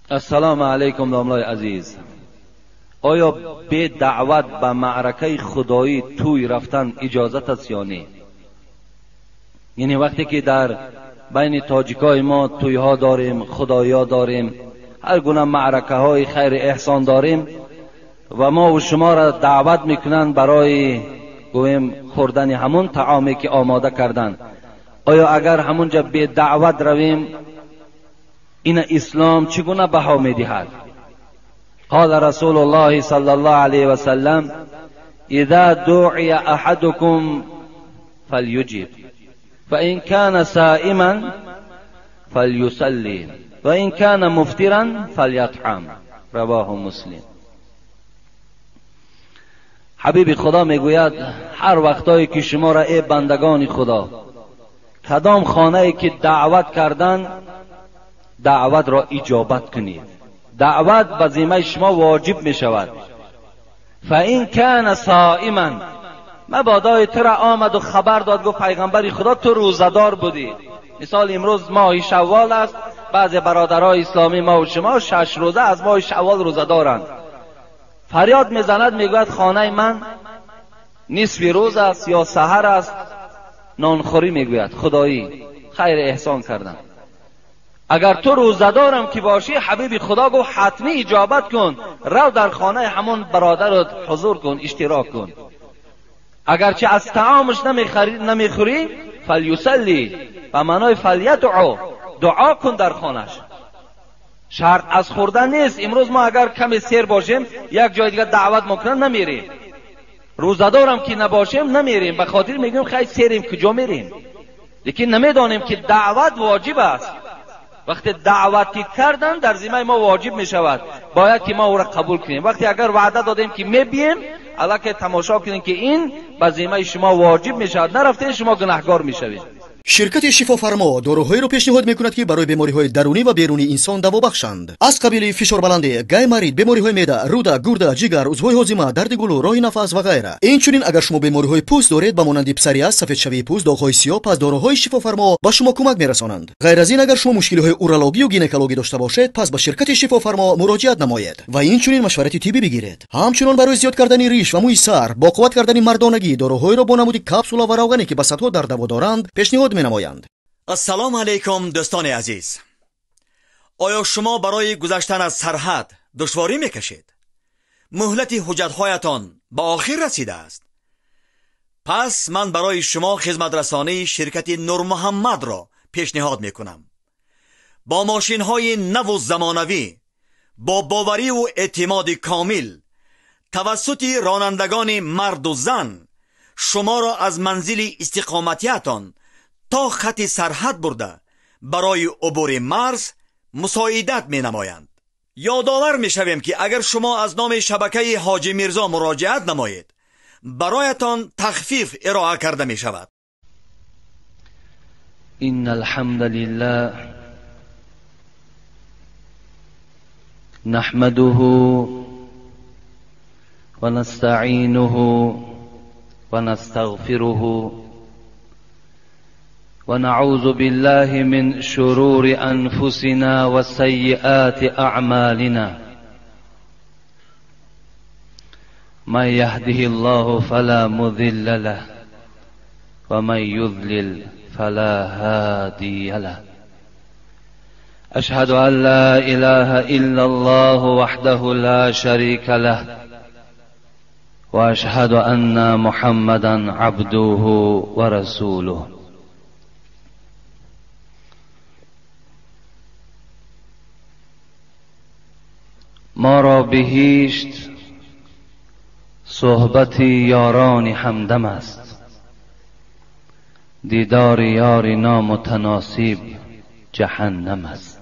Ассалому алайкум домлаи азиз. Оё бе даъват ба маъракаи худоӣ тӯй рафтан иҷозат аст ё не? Яъне вақте ки дар байни тоҷикои мо тӯйҳо дорем, худоиҳо дорем, ҳар гуна маъракаҳои хайри эҳсон дорем ва мо шуморо даъват мекунанд барои гӯем хӯрдани ҳамун таоме ки омода карданд, оё агар ҳамунҷа бе даъват равем, ина ислом чӣ гуна баҳо медиҳад? قال رسول الله صلى الله عليه وسلم: إذا دعي أحدكم فليجب، فإن كان صائما فليصلي، وإن كان مفطرا فليطعم. رواه مسلم. حبیب خدا میگوید هر وقتایی که شما را ای بندگان خدا کدام خانه که دعوت کردن، دعوت را اجابت کنید. دعوت به ذمه شما واجب می شود. فإن كان صائما، مبادای تو را آمد و خبر داد، گفت پیغمبر خدا تو روزه‌دار بودی. مثال امروز ماه شوال است، بعضی برادرای اسلامی ما و شما 6 روزه از ماه شوال روزه دارند. فریاد میزند، میگوید خانه من نصف روز است یا سحر است، نانخوری. میگوید خدایی خیر احسان کردم. اگر تو روزه‌دارم که باشی، حبیب خدا گفت حتمی اجابت کن، رو در خانه همون برادرت حضور کن، اشتراک کن. اگرچه از طعامش نمیخوری، فلیصلی، به معنای فلیدعو، دعا کن در خانهش. شرط از خوردن نیست. امروز ما اگر کمی سیر باشیم یک جای دیگه دعوت میکنن نمیریم، روزه‌دارم که نباشیم نمیریم، به خاطر میگیم خیلی سیریم کجا میریم، لیکن نمیدانیم که دعوت واجب است. وقتی دعوتی کردن در ذمه ما واجب می شود، باید که ما او را قبول کنیم. وقتی اگر وعده دادیم که میبیم، الکی تماشا کنیم که این به ذمه شما واجب می شود، نرفتین شما گناهگار می شوید. Ширкати Шифофармо доруҳоеро пешниҳод мекунад, ки барои бемориҳои дарунӣ ва берунии инсон даво бахшанд, аз қабили фишорбаландӣ, гайморит, бемориҳои меъда, рӯда, гурда, ҷигар, узвҳои ҳозима, дарди гулӯ, роҳи нафас ва ғайра. Инчунин агар шумо бемориҳои пӯст доред, ба монанди псориаз, сафедшавии пӯст, доғҳои сиёҳ, пас доруҳои Шифофармо ба шумо кӯмак мерасонанд. Ғайр аз ин, агар шумо мушкилиҳои урологию гинекологӣ дошта бошед, пас ба ширкати Шифофармо муроҷиат намоед ва инчунин машварати тиббӣ бигиред. Ҳамчунон барои зиёд кардани риш ва мӯи сар, бо қувват кардани мардонагӣ, доруҳоеро бо намуди капсула ва равғане, ки ба садҳо дард даво доранд, пешниҳод менамоянд. Ассалому алайкум, дӯстони азиз. Оё шумо барои гузаштан аз сарҳад душворӣ мекашед? Муҳлати ҳуҷҷатҳоятон ба охир расидааст? Пас ман барои шумо хизматрасонии ширкати Нурмуҳаммадро пешниҳод мекунам. Бо мошинҳои наву замонавӣ, бо бовариву эътимоди комил, тавассути ронандагони марду зан шуморо аз манзили истиқоматиятон то хати сарҳад бурда барои убури марз мусоидат менамоянд. Ёдовар мешавем, ки агар шумо аз номи шабакаи Ҳоҷи Мирзо муроҷиат намоед, бароятон тахфиф ироа карда мешавад. إن الحمد لله نحمده ونستعينه ونستغفره ونعوذ بالله من شرور أنفسنا وسيئات أعمالنا، من يهده الله فلا مضل له ومن يضلل فلا هادي له، أشهد أن لا إله إلا الله وحده لا شريك له وأشهد أن محمدا عبده ورسوله. ما را بهشت صحبت یاران همدم است، دیدار یار نامتناسب جهنم است.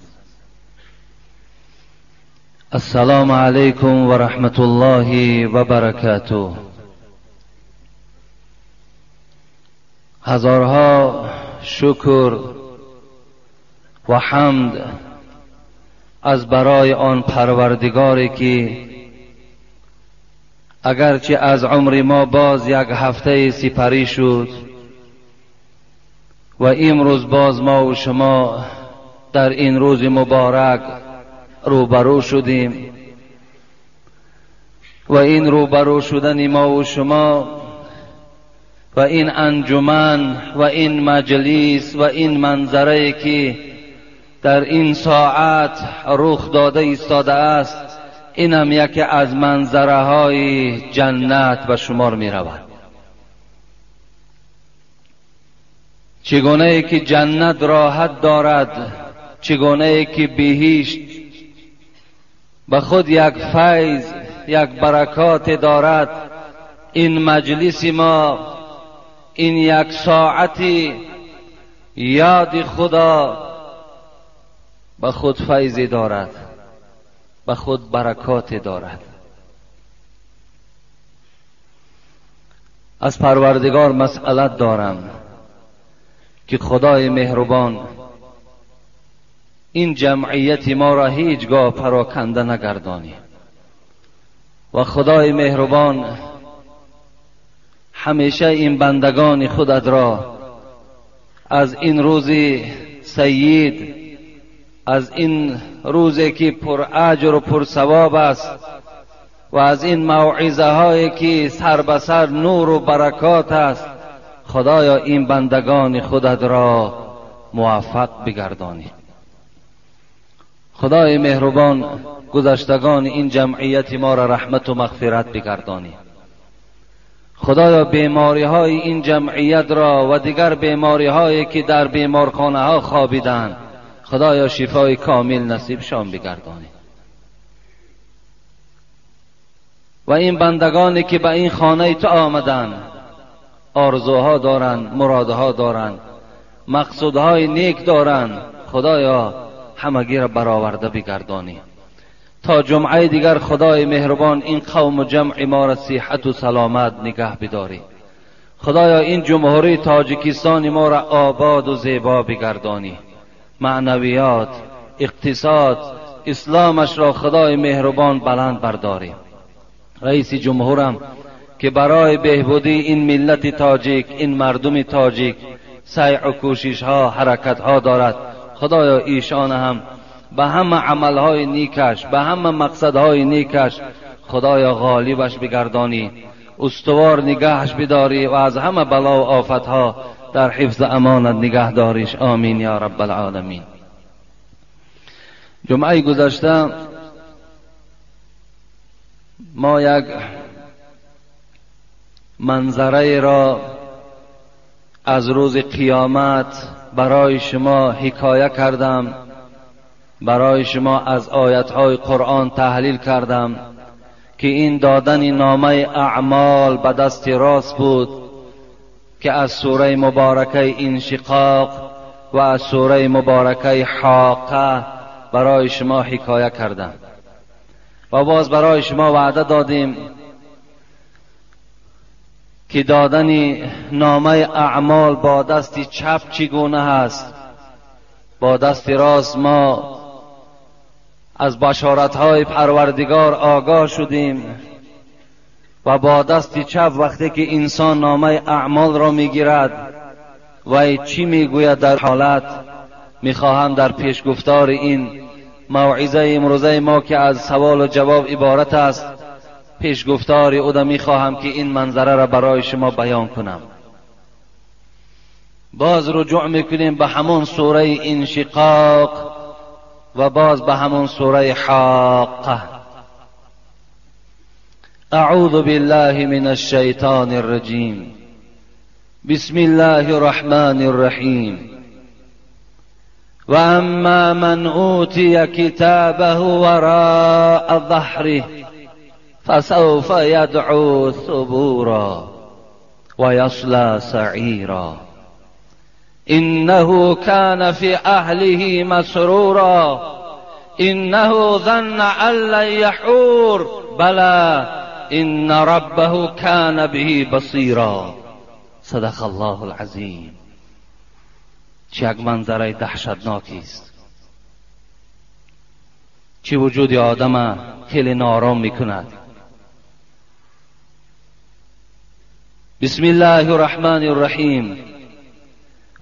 السلام علیکم و رحمت الله و برکاته. هزارها شکر و حمد از برای آن پروردگاری که اگرچه از عمر ما باز یک هفته سپری شد و امروز باز ما و شما در این روز مبارک روبرو شدیم و این روبرو شدن ما و شما و این انجمن و این مجلس و این منظره که در این ساعت رخ داده ایستاده است، اینم یکی از منظره های جنت به شمار می رود. چگونه ای که جنت راحت دارد، چگونه ای که بهشت به خود یک فیض، یک برکات دارد، این مجلس ما، این یک ساعتی یاد خدا به خود فیض دارد، به خود برکات دارد. از پروردگار مسئلت دارم که خدای مهربان این جمعیت ما را هیچگاه پراکنده نگردانی و خدای مهربان همیشه این بندگان خودت را از این روز سید، از این روزی که پر اجر و پر ثواب است و از این موعظه هایی که سر به سر نور و برکات است، خدایا این بندگان خودت را موفق بگردانی. خدای مهربان گذشتگان این جمعیت ما را رحمت و مغفرت بگردانی. خدایا بیماری های این جمعیت را و دیگر بیماری هایی که در بیمارخانه ها خوابیدند، خدایا شفای کامل نصیبشان بگردانی. و این بندگانی که به این خانه تو آمدند، آرزوها دارند، مرادها دارند، مقصودهای نیک دارند، خدایا همگی را برآورده بگردانی. تا جمعه دیگر خدای مهربان این قوم و جمع ما را صحت و سلامت نگه بداری. خدایا این جمهوری تاجیکستان ما را آباد و زیبا بگردانی. معنویات، اقتصاد، اسلامش را خدای مهربان بلند برداری. رئیس جمهورم که برای بهبودی این ملت تاجیک، این مردم تاجیک سعی و کوشش ها، حرکت ها دارد، خدایا ایشان هم به همه عملهای نیکش، به همه مقصدهای نیکش خدایا غالبش بگردانی، استوار نگهش بداری و از همه بلا و آفتها در حفظ امانت نگه داریش. آمین یا رب العالمین. جمعه گذشته ما یک منظره را از روز قیامت برای شما حکایه کردم، برای شما از آیتهای قرآن تحلیل کردم که این دادن نامه اعمال به دست راست بود که از سوره مبارکه انشقاق و از سوره مبارکه حاقه برای شما حکایه کردم و باز برای شما وعده دادیم که دادن نامه اعمال با دست چپ چگونه هست. با دست راست ما از بشارت‌های پروردگار آگاه شدیم و با دست چپ وقتی که انسان نامه اعمال را میگیرد و چی میگوید در حالت، میخواهم در پیشگفتار این موعظه امروزه ما که از سوال و جواب عبارت است، پیشگفتار او را میخواهم که این منظره را برای شما بیان کنم. باز رجوع میکنیم به همون سوره انشقاق و باز به همون سوره حاقه. اعوذ بالله من الشیطان الرجیم. بسم الله الرحمن الرحیم. و اما من اوتی کتابه وراء ظهره فسوف يدعو ثبورا ويصلى سعيرا إنه كان في أهله مسرورا إنه ظن أن لن يحور بلى إن ربه كان به بصيرا. صدق الله العظیم. چه یک منظره دهشتناکی است، چه وجود آدم خیلی نارام میکند. بسم الله الرحمن الرحیم.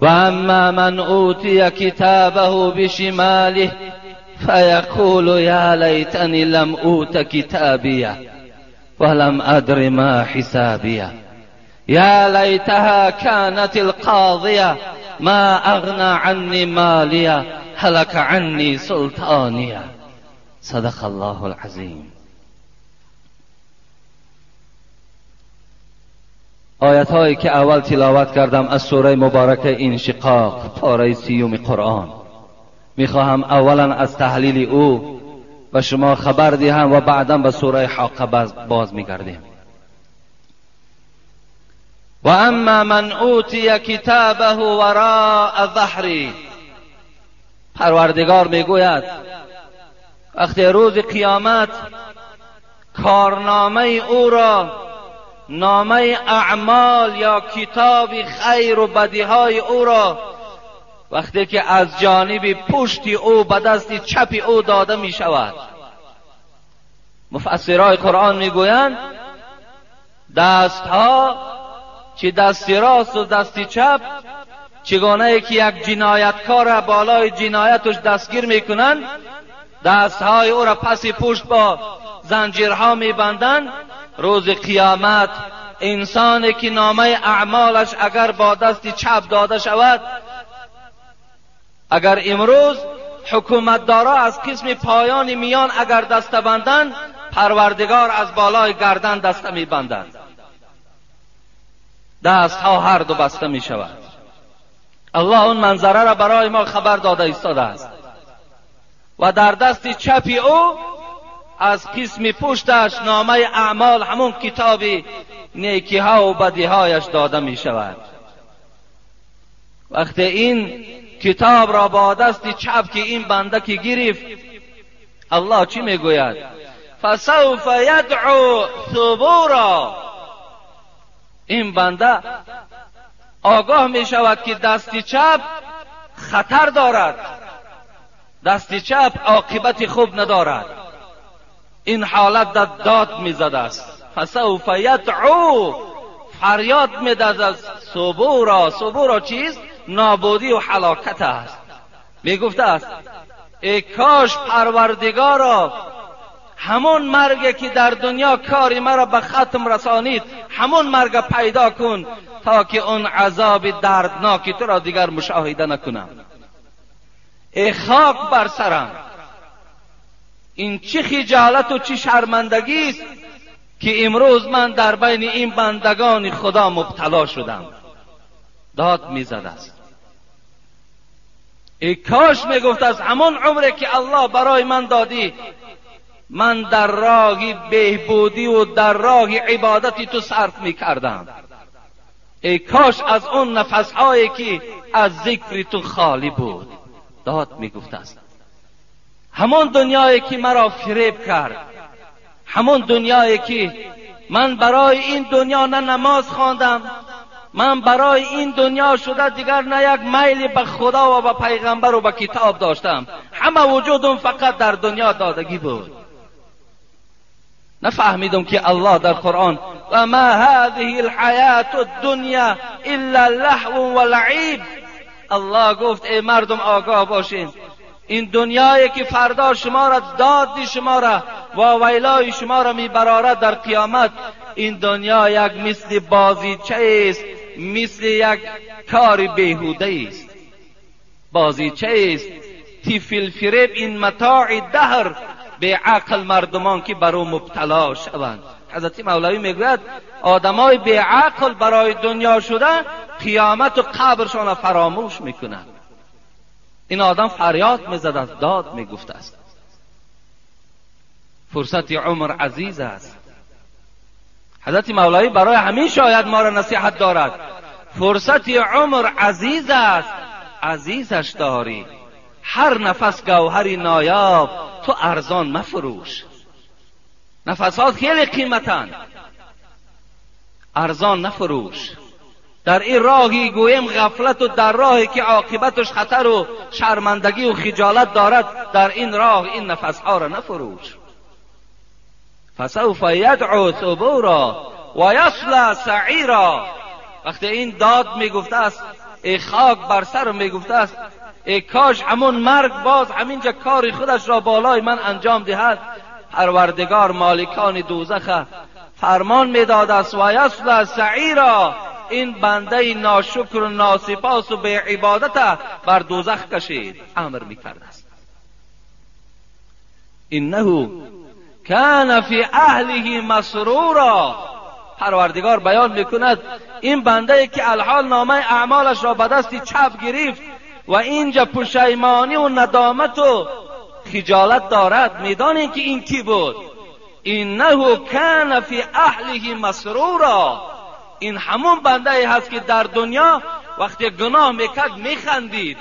و اما من اوتی کتابه بشماله، فيقول يا ليتني لم أوت كتابيه ولم أدر ما حسابيه يا ليتها كانت القاضية ما أغنى عني ماليه هلك عني سلطانيه. صدق الله العظیم. آیت هایی که اول تلاوت کردم از سوره مبارکه انشقاق، پاره 30 قرآن، میخواهم اولا از تحلیل او به شما خبر دهم و بعدا به سوره حاقه باز میگردیم. و اما من اوتی کتابه وراء ظهری، پروردگار میگوید وقتی روز قیامت کارنامه او را، نامه اعمال یا کتاب خیر و بدیهای او را وقتی که از جانب پشت او به دست چپ او داده می شود، مفسرای قرآن می گویند دستها، چه دست راست و دست چپ، چگونه که یک جنایتکار بالای جنایتش دستگیر می کنند، دستهای او را پس پشت با زنجیرها می بندند. روز قیامت انسانی که نامه اعمالش اگر با دست چپ داده شود، اگر امروز حکومتدارا از قسم پایان میان اگر دسته بندند، پروردگار از بالای گردن دسته می بندند. دستها هر دو بسته می شود. الله اون منظره را برای ما خبر داده ایستاده است. و در دست چپ او از قسم پشتش نامه اعمال، همون کتاب نیکی ها و بدیهایش داده می شود. وقتی این کتاب را با دست چپ که این بنده که گرفت، الله چی میگوید؟ فسوف یدعو ثبورا. این بنده آگاه می شود که دست چپ خطر دارد، دست چپ عاقبت خوب ندارد. این حالت در داد می زده است. فسوف یدعو، فریاد می داد از ثبورا. ثبورا چیست؟ نابودی و هلاکت است. می گفته است ای کاش پروردگارا همون مرگ که در دنیا کاری مرا به ختم رسانید، همون مرگ پیدا کن تا که اون عذاب دردناکی تو را دیگر مشاهده نکنم. ای خاک بر سرم، این چه خجالت و چه شرمندگی است که امروز من در بین این بندگان خدا مبتلا شدم. داد میزد است. ای کاش میگفت از همون عمری که الله برای من دادی، من در راه بهبودی و در راه عبادتی تو صرف میکردم. ای کاش از اون نفسهایی که از ذکر تو خالی بود. داد میگفت است. همون دنیایی که مرا فریب کرد، همون دنیایی که من برای این دنیا نه نماز خواندم، من برای این دنیا شده دیگر نه یک میل به خدا و به پیغمبر و به کتاب داشتم، همه وجودم فقط در دنیا دادگی بود. نفهمیدم که الله در قرآن و ما هذه الحیات الدنیا الا لهو و لعب. الله گفت ای مردم آگاه باشین، این دنیایی که فردا شما را داد، شما را و ویلای شما را میبرارد در قیامت، این دنیا یک مثل بازیچه است، مثل یک کار بیهوده است، بازیچه است، طفل فریب، این متاع دهر، به عقل مردمان که بر او مبتلا شوند. حضرت مولوی میگوید آدمای به عقل برای دنیا شده قیامت و قبرشان را فراموش میکنند. این آدم فریاد میزد از داد میگفت است. فرصت عمر عزیز است. حضرت مولوی برای همین شاید ما را نصیحت دارد. فرصت عمر عزیز است، عزیزش داری. هر نفس گوهری نایاب، تو ارزان مفروش. نفسات خیلی قیمتند، ارزان نفروش. در این راهی گویم غفلت و در راهی که عاقبتش خطر و شرمندگی و خجالت دارد، در این راه این نفسها را نفروش. فسوف یدعو ثبورا و یصلی سعیرا. وقتی این داد میگفته است، ای خاک بر سر میگفته است، ای کاش همون مرگ باز همینجا کاری خودش را بالای من انجام دهد. پروردگار مالکان دوزخ فرمان میداد است و یصلی سعیرا، این بنده ناشکر و ناسپاس و بی عبادت بر دوزخ کشید. امر میکرد است. انه کان فی اهله مسرورا. پروردگار بیان میکند این بنده که الحال نامه اعمالش را به دست چپ گرفت و اینجا پشیمانی و ندامت و خجالت دارد، میدانیم که این کی بود. انه کان فی اهله مسرورا، این همون بنده هست که در دنیا وقتی گناه میکرد میخندید،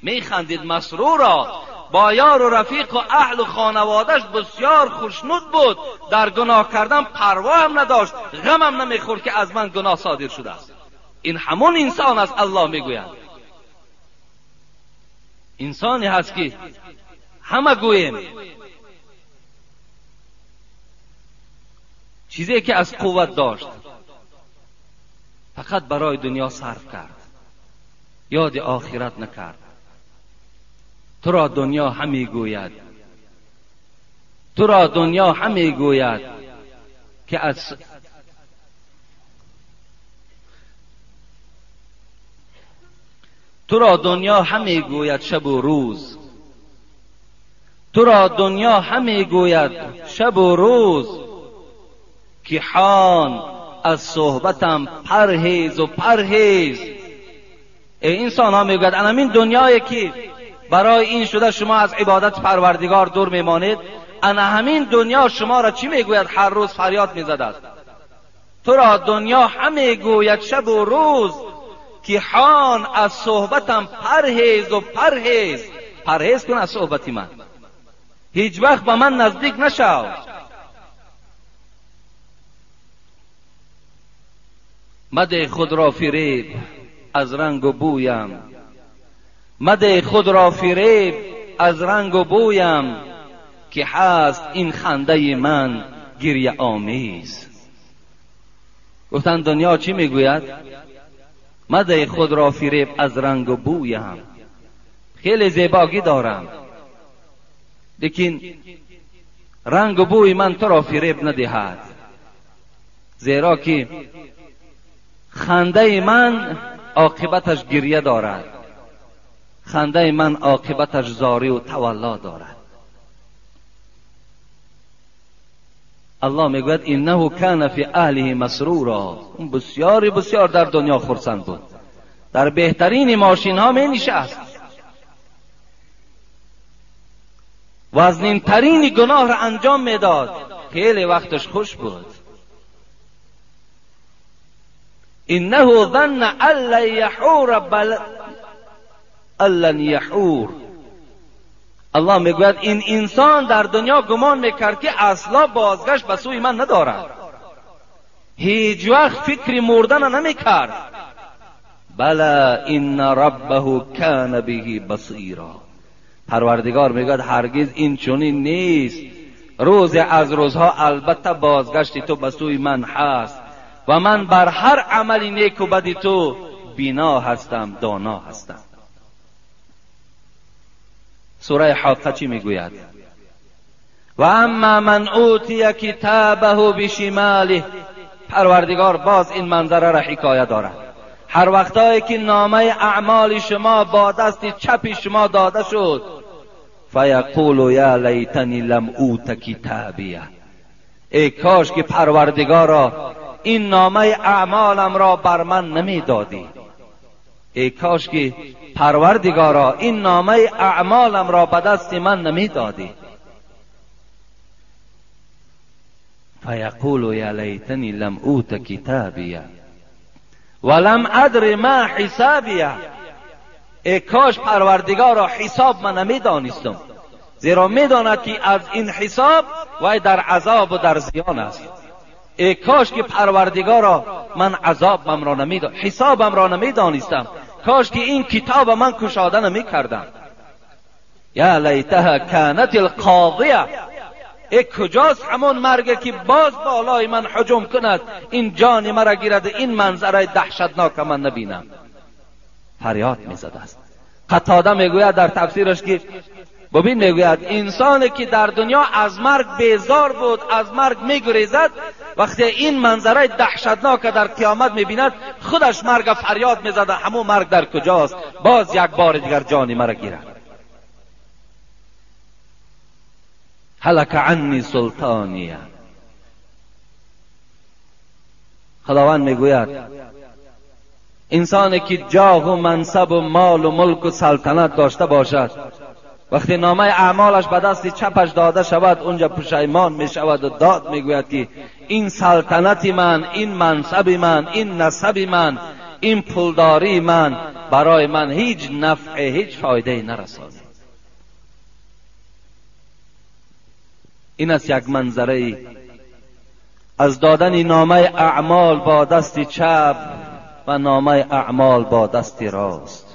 میخندید مسرورا، با یار و رفیق و اهل و خانوادش بسیار خوشنود بود، در گناه کردن پروا هم نداشت، غم هم نمیخورد که از من گناه صادر شده است. این همون انسان است. الله میگوید انسانی هست که همه گوییم چیزی که از قوت داشت فقط برای دنیا صرف کرد، یاد آخرت نکرد. تو را دنیا همی گوید، تو را دنیا همی گوید که از تو را دنیا همی گوید شب و روز، تو را دنیا همی گوید شب و روز که حان از صحبتم پرهیز و پرهیز. ای انسان ها میگوید انمین دنیایی که برای این شده شما از عبادت پروردگار دور میمانید، انا همین دنیا شما را چی میگوید؟ هر روز فریاد میزد است. تو را دنیا همی گوید شب و روز که حان از صحبتم پرهیز و پرهیز. پرهیز کن از صحبت من، هیچ وقت به من نزدیک نشو. مده خود را فریب از رنگ و بویم، مده خود را فریب از رنگ و بویم که هست این خنده من گریه آمیز. گفتن دنیا چی میگوید؟ مده خود را فریب از رنگ و بویم. خیلی زیباگی دارم، لیکن رنگ و بوی من تو را فریب ندهد، زیرا که خنده من عاقبتش گریه دارد، خنده من عاقبتش زاری و تولا دارد. الله میگوید انه کان فی اهله مسرورا. اون بسیار بسیار در دنیا خرسند بود، در بهترین ماشین ها می نشست، وزنین ترین گناه را انجام میداد، خیلی وقتش خوش بود. انه ظن ان لن یحور بل ان لن یحور. الله میگوید این انسان در دنیا گمان میکرد که اصلا بازگشت به سوی من ندارد، هیچ وقت فکر مردن نمیکرد. بلی ان ربه کان به بصیرا. پروردگار میگوید هرگز این چنین نیست، روز از روزها البته بازگشت تو به سوی من هست و من بر هر عمل نیک و بد تو بینا هستم، دانا هستم. سوره حاقه چی میگوید؟ و اما من اوتی کتابه بشماله. پروردگار باز این منظره را حکایه دارد. هر وقتایی که نامه اعمال شما با دست چپ شما داده شد، فیقول یا لیتنی لم اوت کتابیه. ای کاش که پروردگارا این نامه اعمالم را بر من نمیدادی. ای کاش که پروردگارا این نامه اعمالم را به دست من نمیدادی. فیقول یا لیتنی لم اوت کتابیه ولم ادر ما حسابیه. ای کاش پروردگارا حساب من نمیدانستم، زیرا میداند که از این حساب وی در عذاب و در زیان است. ای کاش که پروردگارا من عذابم را نمیدان، حسابم را نمیدانستم، کاش که این کتاب من کشاده نمیکردم. یا لیتها کانت القاضیه. ای کجاست همون مرگ که باز بالای من هجوم کند، این جان مرا گیرد، این منظره دهشتناک من نبینم. فریاد میزد است. قتاده میگوید در تفسیرش که ببین، میگوید انسانی که در دنیا از مرگ بیزار بود، از مرگ میگریزد، وقتی این منظره دهشتناک در قیامت میبیند، خودش مرگ فریاد میزد، همون مرگ در کجاست؟ باز یک بار دیگر جانی مرا گیرد. هلک عنی سلطانیه. خداوند میگوید انسانی که جاه و منصب و مال و ملک و سلطنت داشته باشد، وقتی نامه اعمالش به دست چپش داده شود، اونجا پشیمان می شود و داد میگوید که این سلطنت من، این منصب من، این نسب من، این پولداری من برای من هیچ نفع، هیچ فایده نرساند. این است یک منظره از دادن نامه اعمال با دست چپ و نامه اعمال با دست راست.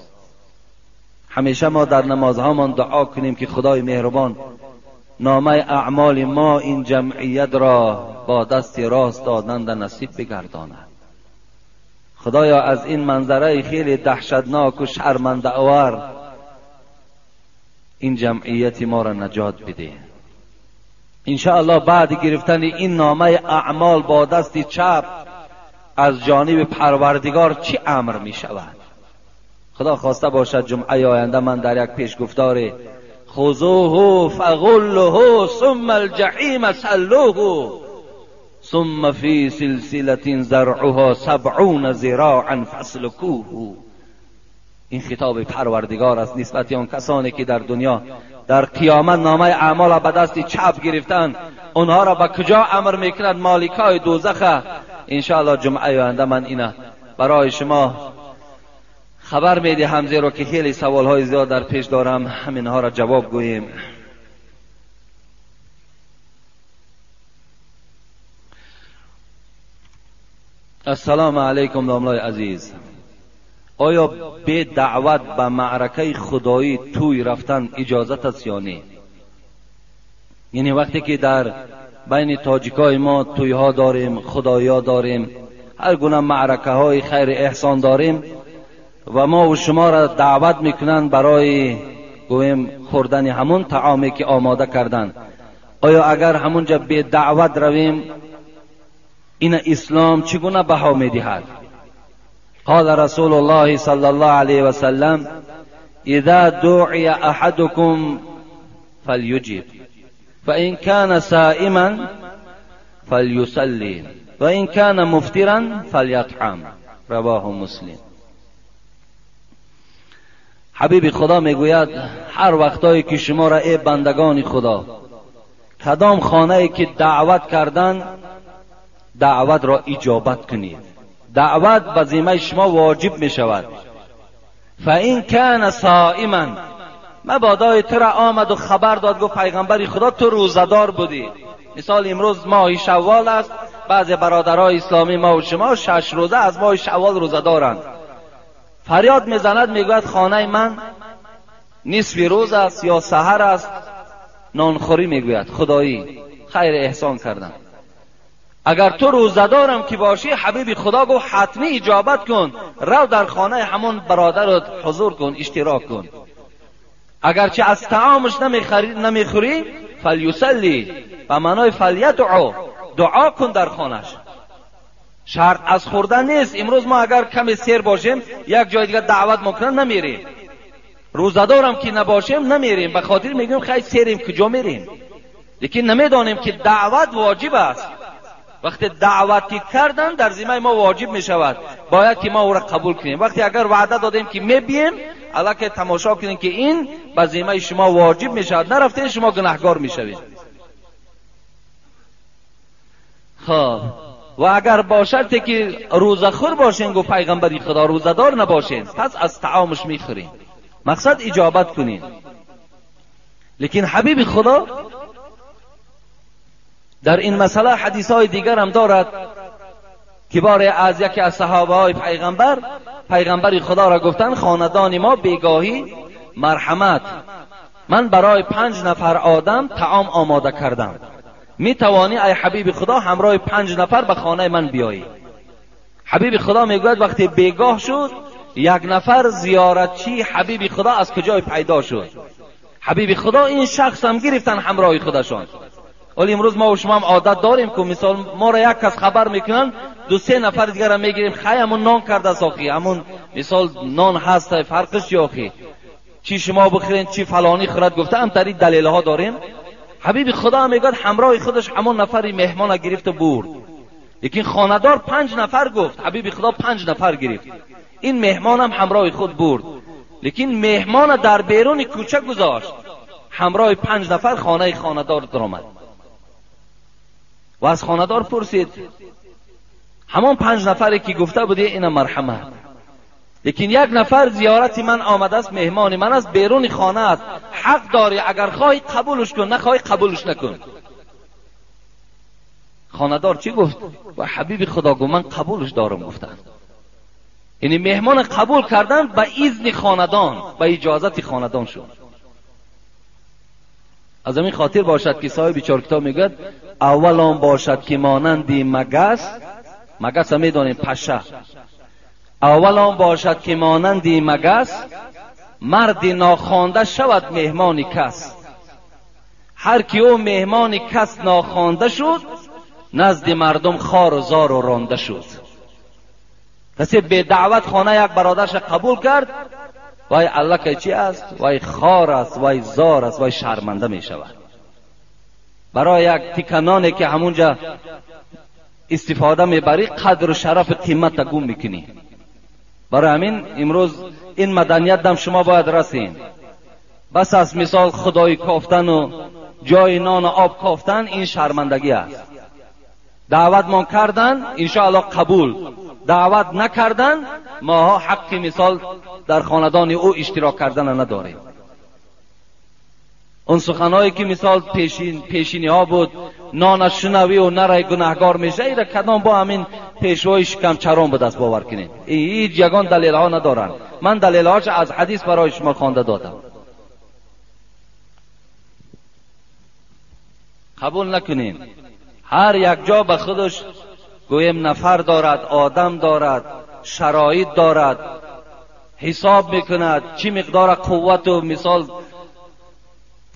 همیشه ما در نمازهامان دعا کنیم که خدای مهربان نامه اعمال ما این جمعیت را با دست راست دادن در نصیب بگرداند. خدایا از این منظره خیلی دهشتناک و شرمنده آور این جمعیت ما را نجات بده. انشاءالله بعد گرفتن این نامه اعمال با دست چپ از جانب پروردگار چی امر می شود؟ خدا خواسته باشد جمعه آینده من در یک پیشگفتار خذوه فغلوه ثم الجحیم صلوه ثم فی سلسلة ذرعها 70 ذراعا فاسلکوه. این خطاب پروردگار است نسبت آن کسانی که در دنیا در قیامت نامه اعمال به دست چپ گرفتن، اونها را به کجا امر میکند؟ مالکای دوزخ. انشاءالله جمعه آینده من اینا برای شما خبر میدهم، زیرا که خیلی سوالهای زیاد در پیش دارم، همینها را جواب گوییم. السلام علیکم داملای عزیز، آیا به دعوت به معرکه خدایی توی رفتن اجازت است یا نه؟ یعنی وقتی که در بین تاجیکای ما تویها داریم، خدایا داریم، هر گونه معرکه های خیر احسان داریم و ما و شما را دعوت میکنن برای گویم خوردن همون طعامی که آماده کردن، آیا اگر همونجا به دعوت رویم این اسلام چگونه بها میدهد؟ قال رسول الله صلی الله علیه وسلم اذا دعی احدكم فلیجب فإن كان صائما فلیصلی وإن كان مفطرا فلیطعم. رواه مسلم. حبیب خدا میگوید هر وقتایی که شما را ای بندگان خدا کدام خانه ای که دعوت کردن، دعوت را اجابت کنید. دعوت به ذمه شما واجب می شود. فإن كان صائما، مبادای تو را آمد و خبر داد، گفت پیغمبر خدا تو روزه‌دار بودی. مثال امروز ماه شوال است، بعضی برادرای اسلامی ما و شما 6 روزه از ماه شوال روزه دارند. فریاد میزند میگوید خانه من نصف روز است یا سحر است، نانخوری میگوید خدایی خیر احسان کردم. اگر تو روزه‌دارم که باشی، حبیب خدا گفت حتمی اجابت کن، رو در خانه همون برادرت حضور کن، اشتراک کن. اگرچه از طعامش نمیخوری فلیصلی، به معنای فلیدعو، دعا کن در خانهش. شرط از خوردن نیست. امروز ما اگر کمی سیر باشیم یک جای دیگه دعوت میکنن نمیریم، روزه‌دارم که نباشیم نمیریم، به خاطر میگیم خیلی سیریم کجا میریم، لیکن نمیدانیم که دعوت واجب است. وقتی دعوتی کردن در ذمه ما واجب می شود، باید که ما او را قبول کنیم. وقتی اگر وعده دادیم که میبیم، الکه تماشا کنیم که این به ذمه شما واجب می شود، نرفته شما گناهگار می شوید. خب و اگر با شرطی که روزه خور باشین، گفت پیغمبری خدا روزه دار نباشین، پس از طعامش میخورین، مقصد اجابت کنین. لیکن حبیب خدا در این مسئله حدیث های دیگر هم دارد که باره از یکی از صحابه های پیغمبر، پیغمبر خدا را گفتن خاندان ما بیگاهی مرحمت، من برای 5 نفر آدم طعام آماده کردم، می توانی ای حبیب خدا همراه 5 نفر به خانه من بیایی؟ حبیب خدا میگوید وقتی بیگاه شد یک نفر زیارتچی حبیب خدا از کجای پیدا شد. حبیب خدا این شخص هم گرفتن همراه خودشان. ولی امروز ما و شما هم عادت داریم که مثال ما را یک کس خبر میکنن، دو سه نفر دیگر را میگیریم، خی همون نان کرده ساخی، همون مثال نان هست، فرقش چی آخی، چی شما بخورین چی فلانی خورد، گفته هم تری دلیل ها داریم. حبیب خدا میگه همراه خودش همون نفری مهمان گرفت و برد. لیکن خانه‌دار 5 نفر گفت، حبیب خدا 5 نفر گرفت، این مهمان هم همراه خود برد. لیکن مهمان در بیرون کوچه گذاشت، همراه 5 نفر خانه خانه‌دار درآمد و از خانه‌دار پرسید همان 5 نفری که گفته بودی اینا مرحمت، لیکن یک نفر زیارت من آمده است، مهمان من است، بیرون خانه است، حق داری اگر خواهی قبولش کن، نخواهی قبولش نکن. خانه‌دار چی گفت؟ و حبیب خدا گفت من قبولش دارم گفتن. یعنی مهمان قبول کردن به اذن خاندان، به اجازت خاندان شد. از همین خاطر باشد که صاحب 4 کتاب میگوید اول آن باشد که مانند مگس، مگس هم میدانیم پشه، اول آن باشد که مانند مگس، مرد ناخوانده شود مهمان کس. هر کی او مهمان کس ناخوانده شد، نزد مردم خار و زار و رانده شد. کسی به دعوت خانه یک برادرش قبول کرد، وای الله که چی است؟ وای خار است، وای زار است، وای شرمنده می شود. برای یک تیکنانه که همونجا استفاده میبری، قدر و شرف قیمت گم میکنی. برای همین امروز این مدنیت دم شما باید رسین. بس از مثال خدای کافتن و جای نان و آب کافتن، این شرمندگی است. دعوت ما کردن انشاءالله قبول، دعوت نکردن ماها حق مثال در خاندان او اشتراک کردن نداریم. اون سخنهایی که مثال پیشینی ها بود، نان شنوی و نرای گناهگار میشه، ایره کدام با همین پیشوای شکم چران بود است، باور کنید هیچ یگان دلیل ها ندارن. من دلیل هاش از حدیث برای شما خوانده دادم. قبول نکنین. هر یک جا به خودش گویم نفر دارد، آدم دارد، شرایط دارد، حساب میکند چی مقدار قوت و مثال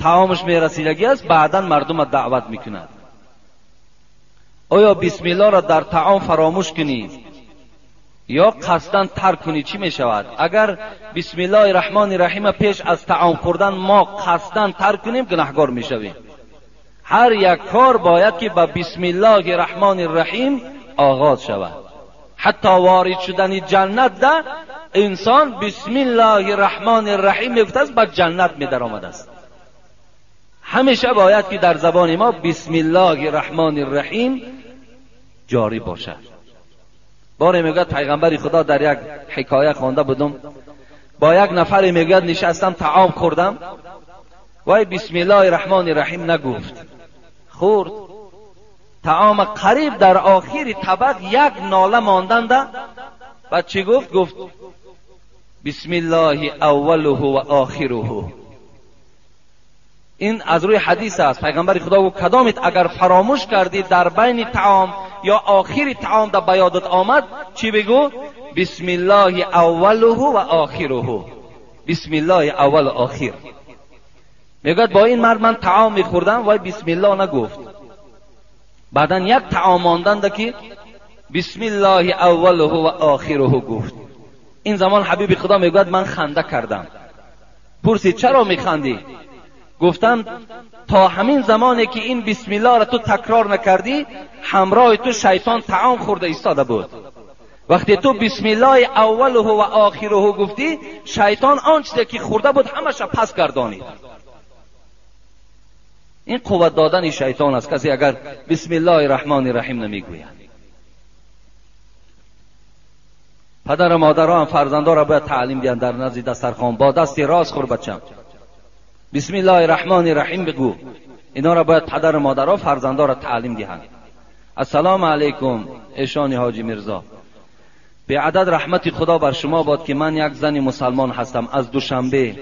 طعامش میرسیدگی است، بعدا مردم دعوت میکند. آیا بسم الله را در طعام فراموش کنی یا قصداً ترک کنی چی میشود؟ اگر بسم الله الرحمن الرحیم پیش از طعام خوردن ما قصداً ترک کنیم، گناهگار میشویم. هر یک کار باید که به بسم الله الرحمن الرحیم آغاز شود. حتی وارد شدن جنت ده انسان بسم الله الرحمن الرحیم میگفت است، به جنت می در آمده است. همیشه باید که در زبان ما بسم الله الرحمن الرحیم جاری باشد. باره میگوید پیغمبر خدا در یک حکایه خوانده بودم، با یک نفری میگوید نشستم طعام خوردم، وای بسم الله الرحمن الرحیم نگفت، خورد طعام، قریب در آخر طبق یک ناله ماندند. بعد چی گفت؟ گفت بسم الله اوله و آخره. این از روی حدیث است. پیغمبر خدا گفت کدامت اگر فراموش کردی در بین طعام یا آخر طعام در بیادت آمد، چی بگو؟ بسم الله اوله و آخره. بسم الله اول و آخر. میگوید با این مرد من طعام میخوردم، وای بسم الله نگفت. بعدا یک طعام ماندند که بسم الله اوله و آخره گفت. این زمان حبیب خدا میگوید من خنده کردم. پرسید چرا میخندی؟ گفتم تا همین زمانی که این بسم الله را تو تکرار نکردی، همراه تو شیطان طعام خورده ایستاده بود. وقتی تو بسم الله اوله و آخره گفتی، شیطان آن چیزی که خورده بود همش پس گردانید. این قوت دادن شیطان است. کسی اگر بسم الله الرحمن الرحیم نمیگوید. پدر و مادرها هم فرزندها را باید تعلیم دهند در نزد دسترخوان با دست راست خور بچم، بسم الله الرحمن الرحیم بگو. اینا را باید پدر و مادرها فرزندها را تعلیم دهند. السلام علیکم ایشان حاجی میرزا، به عدد رحمت خدا بر شما باد که من یک زن مسلمان هستم از دوشنبه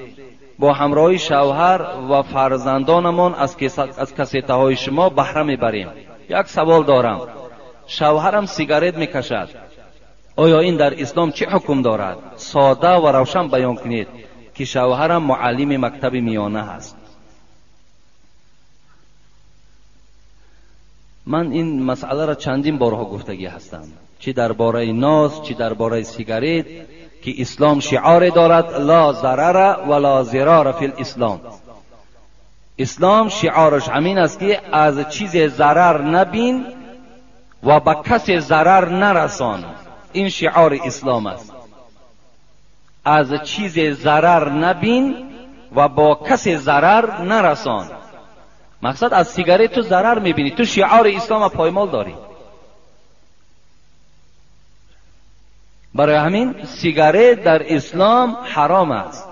با همراهی شوهر و فرزندانمان از کسیته شما بهره میبریم. یک سوال دارم، شوهرم سیگارت میکشد، Оё ин дар ислом чӣ ҳукм дорад? Сода ва равшан баён кунед ки шавҳарам муаллими мактаби миёна ҳаст. Ман ин масъаларо чандин борҳо гуфтагӣ ҳастам, чӣ дар бораи нос, чӣ дар бораи сигарет, ки ислом шиоре дорад: ла зарара ва ла зирара фи лислом. Ислом шиораш ҳамин аст ки аз чизе зарар набин ва ба касе зарар нарасон. Ин шиори ислом аст. Аз чизе зарар набин ва бо касе зарар нарасон. Мақсад аз сигарет ту зарар мебинӣ, ту шиори ислома поймол дорӣ. Барои ҳамин сигарет дар ислом ҳаром аст.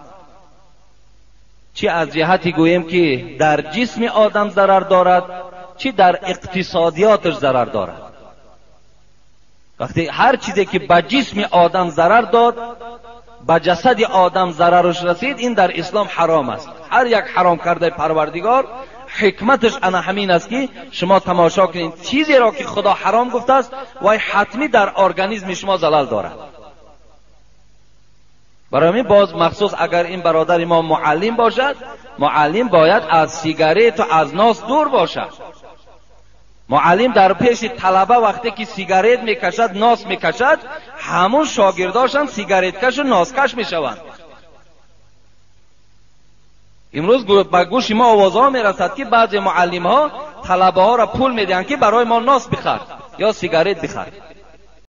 Чӣ аз ҷиҳати гӯем ки дар ҷисми одам зарар дорад, чӣ дар иқтисодиёташ зарар дорад. Вақте ҳар чизе ки ба ҷисми одам зарар дод, ба ҷасади одам зарараш расид, ин дар ислом ҳаром аст. Ҳар як ҳаром кардаи Парвардигор ҳикматаш ана ҳамин аст ки шумо тамошо кунед чизеро ки Худо ҳаром гуфтааст, вай ҳатмӣ дар организми шумо залал дорад. Барои ҳамин боз махсус агар ин бародари мо муаллим бошад, муаллим бояд аз сигарету аз нос дур бошад. Муаллим дар пеши талаба вақте ки сигарет мекашад, нос мекашад, ҳамун шогирдошам сигареткашу носкаш мешаванд. Имрӯз ба гӯши мо овозҳо мерасад ки баъзе муаллимҳо талабаҳоро пул медиҳанд ки барои мо нос бихар ё сигарет бихар.